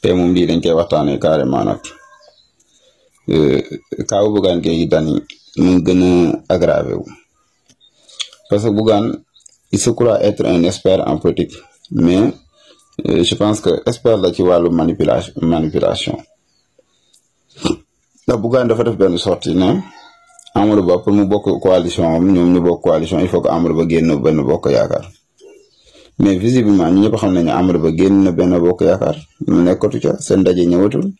te moom lii dañ koy waxtaanee carrément nag kaawu Bougane Gueye Dany mu gën a aggravé wu parce que Bougane il se croit être un expert en politique mais je pense que expert la ci wàllu manipulation ndax Bougane dafa def benn sortie ne Amadou Ba pour mu bokk coalition am ñoom ñu bokk coalition il faut que Amadou Ba génn benn bokk yaakaar mais visiblement ñi ñëpp xam nañ ne Amadou Ba génn na benn bokk yaakaar mu nekkatu ca seen ndaje ñëwatul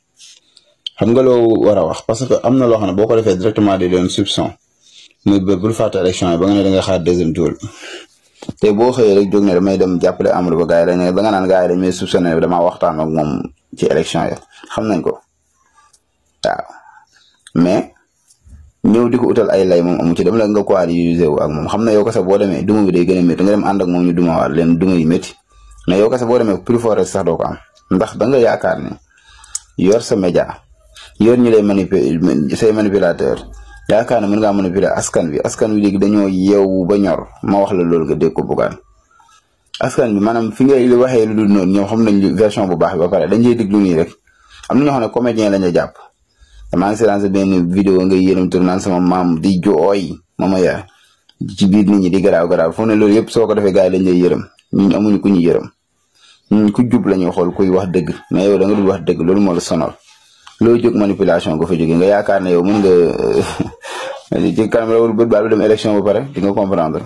xam nga loo war a wax parce que am na loo xam ne boo ko defee directement di leen soupçon muy ba bul fàtte élection yi ba nga ne da nga xaar deuxième tour te boo xëyee rek jóg ne damay dem jàppale Amadou Ba gars yi dañ da nga naan gars yi dañ may soupçonné damaa waxtaan ak moom ci élection yi xam nañ ko waaw mais ñëw di ko utal ay lay moom amu ci dem la nga coalisé wu ak moom xam na yow kese boo demee duma bi day gën a métti nga dem ànd ak moom ñu duma waat leen duma yi métti mais yow kese boo demee plus fort sax doo ko am ndax da nga yaakaar ne yor sa média yor ñu lay manipuler say manipulateur yaakaar ne mën ngaa manipuler askan wi léegi dañoo yeewu ba ñor ma wax la loolu nga dégg ko Bougane askan bi maanaam fi ngay waxee lu dul noonu ñoom xam nañ version bu baax bi ba pare dañ lay déglu nii rek am na ñoo xam ne comédien lañ la jàpp maa ngi seetaan sa benn vidéo nga yërëm tur naan sama maam di jooy mama ya ci biir nit ñi di garaaw foo ne loolu yëpp soo ko defee gars yi dañ lay yërëm ñun amuñu ku ñu yërëm ñun ku jub la ñuy xool kuy wax dëgg mais yow da nga dul wax dëgg loolu moo la sonal loo jóg manipulation nga fa jóge nga yaakaar ne yow mën nga ci kanam la wul bët baal dem élection ba pare di nga comprendre